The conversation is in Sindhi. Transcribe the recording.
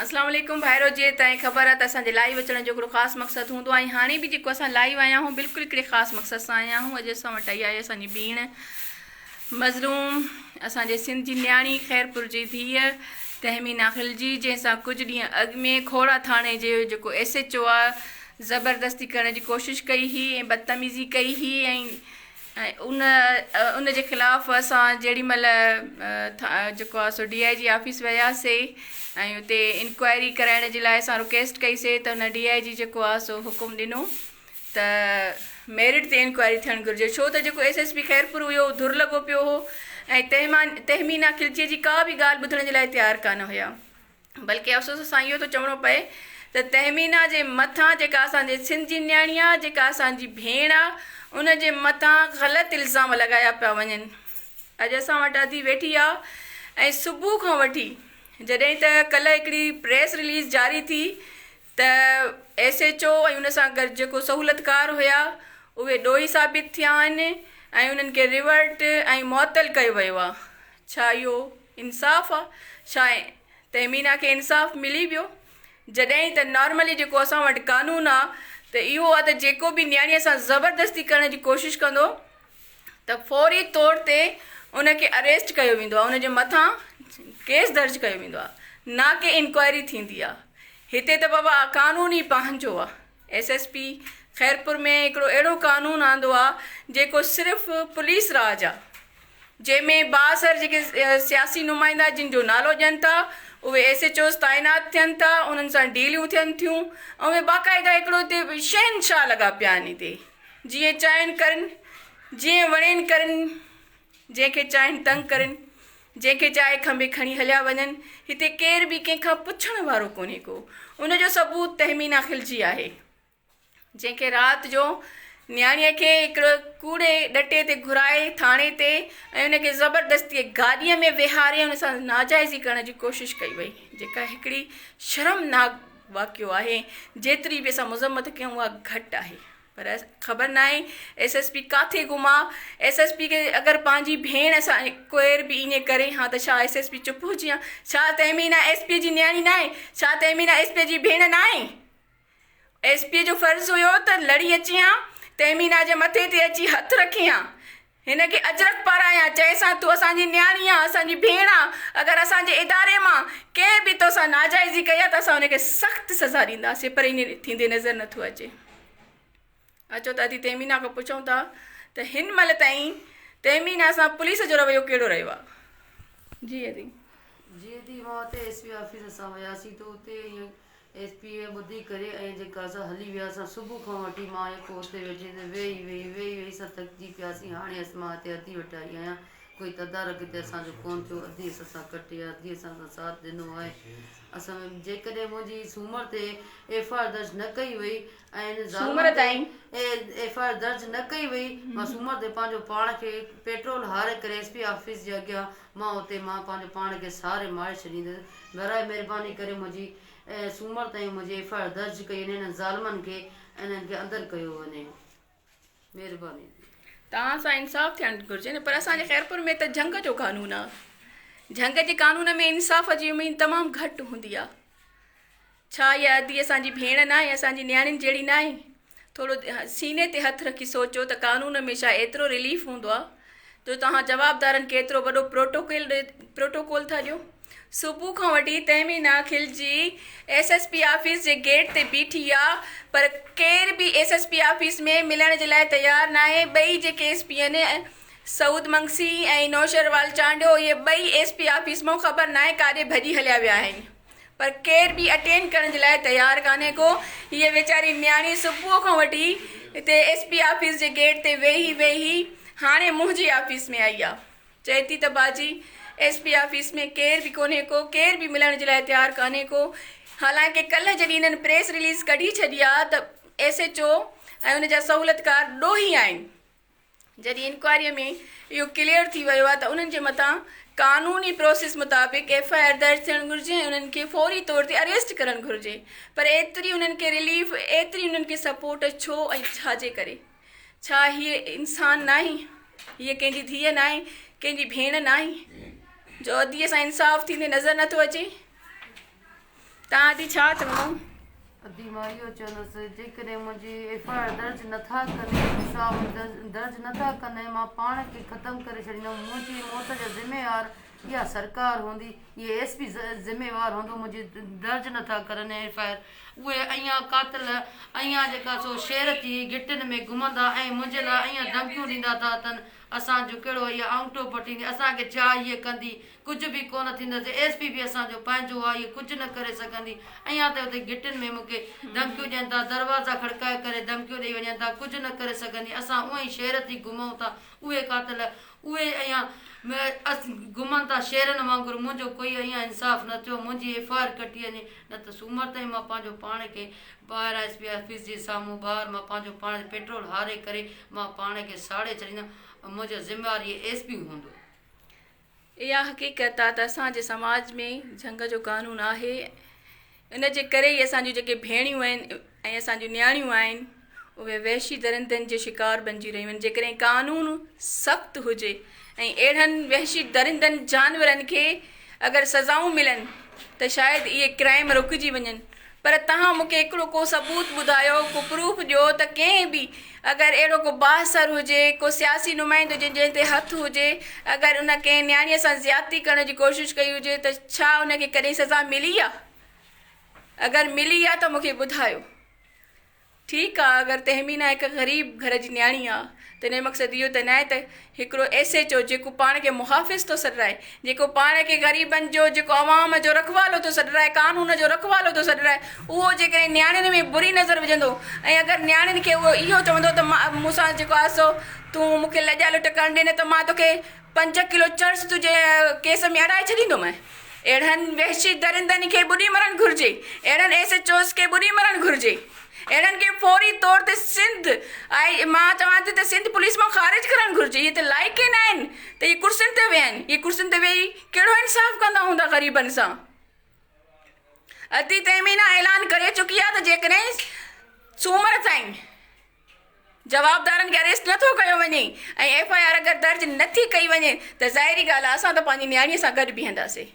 اسلام عليڪم ڀائرو جي تائين خبر آهي ته اسان جي لائيو اچڻ جو هڪڙو خاص مقصد هوندو آهي هاڻي به جيڪو اسان لائيو آيا آهيون بلڪل هڪڙي خاص مقصد سان آيا آهيون اڄ اسان وٽ آئي آهي اسان جي ڀيڻ مظلوم اسان جي سنڌ جي نياڻي خيرپور جي ڌيء تهمينا خلجي جنهن سان ڪجهه ڏينهن اڳ ۾ کوڙا ٿاڻي جي جيڪو ايس ايچ او آهي زبردستي ڪرڻ جي ڪوشش ڪئي هئي ۽ بدتميزي ڪئي هئي ۽ ۽ ان ان جي خلاف اسان جيڏي مهل جيڪو آهي سو ڊي I جي آفيس وياسي ۽ اتي انڪوائري ڪرائڻ جي لاء اسان رڪويسٽ ڪئي سي ته ان ڊي I جي جيڪو آهي سو حڪم ڏنو ته ميرٽ تي انڪوائري ٿيڻ گهرجي ڇو ته جيڪو ايس ايس پي خيرپور هيو ڌر لڳو پيو هو ۽ تهمينا خلجي جي ڪا به ڳالهه ٻڌڻ جي لاء تيار ڪانه هيا. بلڪه افسوس سان اهو ٿو چوڻو پئي ته تهمينا جي مٿان جيڪا اسان جي سنڌ جي نياڻي آ جيڪا اسان جي ڀيڻ آ ان جي مٿان غلط الزام لڳايا پيا وڃن اڄ اسان وٽ ادي ويٺي آ ۽ صبح کان وٺي جڏهن ته ڪلهه هڪڙي پريس رليز جاري ٿي ته ايس ايچ او ۽ ان سان گڏ جيڪو سهولتڪار هيا اهي ڏوهي ثابت ٿيا آهن ۽ انهن کي ريورٽ ۽ معطل ڪيو ويو آ ڇا اهو انصاف آ؟ ڇا تهمينا کي انصاف ملي ويو؟ جڏهن ته نارملي جيڪو اسان وٽ قانون آ ته اهو آ ته جيڪو به نياڻيء سان زبردستي ڪرڻ جي ڪوشش ڪندو ته فوري طور تي ان کي اريسٽ ڪيو ويندو آ ان جي مٿان ڪيس درج ڪيو ويندو آ نه ڪي انڪوائري ٿيندي آ هتي ته بابا قانون ئي پنهنجو آ ايس ايس پي خيرپور ۾ هڪڙو اهڙو قانون آندو آ جيڪو صرف پوليس راڄ آ جنهن ۾ بااثر جيڪي سياسي نمائندا جن جو نالو ڏين ٿا اهي ايس ايچ اوز تعينات ٿين ٿا انهن سان ڊيلون ٿين ٿيون ۽ اهي باقاعده هڪڙو هتي شهنشاهه لڳا پيا آهن هتي جيئن چاهين ڪرن جيئن وڻين ڪرن جنهن کي چاهين تنگ ڪرن جنهن کي چاهي کنڀي کڻي هليا وڃن هتي ڪير به ڪنهن کان پڇڻ وارو ڪونهي ڪو ان جو ثبوت تهمينا خلجي آهي. جنهن کي رات جو نياڻيء کي هڪڙو ڪوڙي ڏٽي تي گهرائي ٿاڻي تي ۽ ان کي زبردستيء گاڏيء ۾ ويهاري ان سان ناجائزي ڪرڻ جي ڪوشش ڪئي وئي جيڪا هڪڙي شرمناڪ واقعو آهي جيتري به اسان مذمت ڪيون اها گهٽ آهي پر خبر ناهي ايس ايس پي ڪاٿي گم آ ايس ايس پي کي اگر پنهنجي ڀيڻ سان ڪير به ائين ڪري ها ته ڇا ايس ايس پي چپ هجي ها ڇا تهمينا ايس پي جي نياڻي ناهي ڇا تهمينا ايس پي جي ڀيڻ ناهي ايس پي جو فرض هيو ته لڙي اچي ها، تهمينا جي مٿي تي اچي هٿ رکي ها، هن کي اجرڪ پارائي ها، چئيس ها تون اسان جي نياڻي آن، اسان جي ڀيڻ آن، اگر اسان جي اداري مان ڪنهن به توسان ناجائزي ڪئي آ ته اسان ان کي سخت سزا ڏينداسين پر ائين ٿيندي نظر نٿو اچي. اچو ته ادي تهمينا کان پڇون ٿا ته هن مهل تائين تهمينا سان پوليس جو رويو ڪهڙو رهيو آ؟ جي ادي. جي ادي مان اتي ايس پي آفيس اسان وياسين ته اتي ائين ايس پي اي ٻڌي ڪري ۽ جيڪا اسان هلي ويا اسان صبح کان وٺي مان يڪو اتي ويٺي هيس ويهي ويهي ويهي ويهي اسان ٿڪجي پياسين هاڻي اس مان هتي ادي وٽ آئي آهيان ڪوئي تدارڪ هتي اسان جو ڪون ٿيو ادي اسان سان ڪٽي آهي ادي اسان سان ساٿ ڏنو آهي اسان جيڪڏهن منهنجي سومر تي ايف I R درج نه ڪئي وئي ۽ ان ظالمن تي ايف I R درج نه ڪئي وئي مان سومر تي پنهنجو پاڻ کي پيٽرول هاري ڪري ايس پي آفيس جي اڳيان مان اتي مان پنهنجو پاڻ کي ساري ماري ڇڏيندس براء مهرباني ڪري منهنجي سومر تائين منهنجي ايف I R درج ڪئي وڃي انهن ظالمن کي انهن کي اندر ڪيو وڃي مهرباني. توهان سان انصاف ٿيڻ گهرجي نه پر اسان جي خيرپور ۾ ته جهنگ جو قانون آ جهنگ جي قانون ۾ انصاف جي اميد تمام گهٽ هوندي آ ڇا اها ادي اسان جي ڀيڻ ناهي اسان جي نياڻين جهڙي ناهي ٿورو سيني تي هٿ رکي سوچو ته قانون ۾ ڇا ايترو رليف هوندو آ جو توهان جوابدارن کي ايترو وڏو پروٽوڪول پروٽوڪول ٿا ڏيو صبح کان وٺي Tahmina Khilji S S P office جي گيٽ تي بيٺي آ پر ڪير به ايس ايس پي آفيس ۾ ملڻ جي لاء تيار ناهي ٻئي جيڪي ايس پي آهن سعود منگسي ۽ نوشروال چانڊيو اهي ٻئي ايس پي آفيس مان خبر ناهي ڪاڏي ڀڄي هليا ويا آهن پر ڪير به اٽينڊ ڪرڻ جي لاء تيار ڪانهي ڪو. هيء ويچاري نياڻي صبح کان وٺي هتي ايس پي آفيس جي گيٽ تي ويهي ويهي هاڻي منهنجي آفيس ۾ آئي آ. چئي ٿي ته باجي ايس پي آفيس ۾ ڪير به ڪونهي ڪو، ڪير به ملڻ جي لاء تيار ڪانهي ڪو. حالانڪه ڪلهه جڏهن هنن پريس رليز ڪڍي ڇڏي آ ته ايس ايڇ او ۽ ان جا سهولتڪار ڏوهي آهن. جڏهن انڪوائريء ۾ اهو ڪليئر ٿي ويو آهي ته انهن جي مٿان قانوني پروسيس مطابق ايف I R درج ٿيڻ گهرجي ۽ انهن کي فوري طور تي اريسٽ ڪرڻ گهرجي پر ايتري انهن کي رليف ايتري انهن کي سپورٽ ڇو ۽ ڇا جي ڪري؟ ڇا هيء انسان ناهي؟ هيء ڪنهن جي ڌيء ناهي؟ ڪنهن جي ڀيڻ ناهي؟ جو اديء سان انصاف ٿيندي نظر نٿو اچي؟ توهان ادي ڇا چوندؤ؟ ادي مان اهو چوندس جيڪڏهن منهنجي ايف I R درج نٿا ڪن انصاف درج نٿا ڪن ۽ مان پاڻ کي ختم ڪري ڇڏيندم منهنجي موت جا ذميوار اها سرڪار هوندي اهي ايس پي ذميوار هوندو منهنجي درج نٿا ڪرن ايف I R اهي اڃا قاتل اڃا جيڪا سو شير ٿي گهٽين ۾ گهمندا ۽ منهنجي لاء اڃا ڌمڪيون ڏيندا ٿا اٿن اسان جو ڪهڙو اها آڱوٺو پٽيندي اسان کي ڇا هيء ڪندي ڪجهه به ڪونه ٿيندس ايس پي به اسان جو پنهنجو آهي هيء ڪجهه نه ڪري سگهندي اڃا ته اتي گهٽين ۾ مون کي ڌمڪيون ڏين ٿا دروازا کڙڪائي ڪري ڌمڪيون ڏئي وڃن ٿا ڪجهه نه ڪري سگهندي اسان اونئن ئي شير ٿي گهمون ٿا اهي قاتل اهي اڃا گهمن ٿا شيرن وانگر منهنجو ڪوئي اڃا انصاف نه ٿيو منهنجي ايف I R ڪٽي وڃي نه ته سومر تائين مان پنهنجو پاڻ کي ٻاهر ايس پي آفيس جي سامهون ٻاهر مان پنهنجو پاڻ تي پيٽرول هاري ڪري مان پاڻ کي ساڙي ڇڏيندم ۽ منهنجو ذميوار هي ايس پي هوندو. اها حقيقت آ ته اسان جي سماج ۾ جهنگ جو قانون آهي ان جي ڪري ئي اسان جون جيڪي ڀيڻيون آهن ۽ اسان جون نياڻيون آهن اهي وحشي درندن جي شڪار بنجي رهيون آهن جيڪڏهن قانون سخت هجي ۽ اهڙن وحشي درندن جانورن کي اگر سزائون ملن ته شايد اهي ڪرائم رڪجي وڃن پر توهان مون کي هڪڙو ڪو ثبوت ٻڌايو ڪو پروف ڏيو ته ڪنهن به اگر اهڙو ڪو بااثر هجي ڪو سياسي نمائندو هجي جنهن تي هٿ هجي اگر ان ڪنهن نياڻي سان زيادتي ڪرڻ جي ڪوشش ڪئي هجي ته ڇا ان کي ڪڏهن سزا ملي آ اگر ملي آ ته مون کي ٻڌايو. ٺيڪ آ اگر تهمينه هڪ غريب گهر جي نياڻي آ ته ان جو مقصد اهو ته ناهي ته هڪڙو ايس ايڇ او جيڪو پاڻ کي محافظ ٿو سڏرائي جيڪو پاڻ کي غريبن جو جيڪو عوام جو رکوالو ٿو سڏرائي قانون جو رکوالو ٿو سڏرائي اهو جيڪڏهن نياڻين ۾ بري نظر وجهندو ۽ اگر نياڻين کي اهو اهو چوندو ته مان مون سان جيڪو آ سو تون مون کي لڄا لٽ ڪرڻ ڏي نه ته مان توکي پنج ڪلو چرس تنهنجي ڪيس ۾ اڙائي ڇڏيندومانء. اهڙن وحشي درندن کي ٻڏي مرڻ گهرجي. اهڙن ايس ايڇ اوز کي ٻڏي مرڻ گهرجي. اهڙن کي فوري طور تي سنڌ آء مان چوان ٿي ته سنڌ پوليس مان خارج ڪرڻ گهرجي. اهي ته لائق ئي ناهن ته اهي ڪرسين تي ويهن. اهي ڪرسين تي ويهي ڪهڙو انصاف ڪندا هوندا غريبن سان. ادي تهمينه اعلان ڪري چڪي آهي ته جيڪڏهن سومر تائين. جوابدارن کي اريسٽ نه ٿو ڪيو وڃي ۽ ايف I R اگر درج نه ٿي ڪئي وڃي ته ظاهري ڳالهه آهي اسان ته پنهنجي نياڻي سان گڏ بيهنداسين.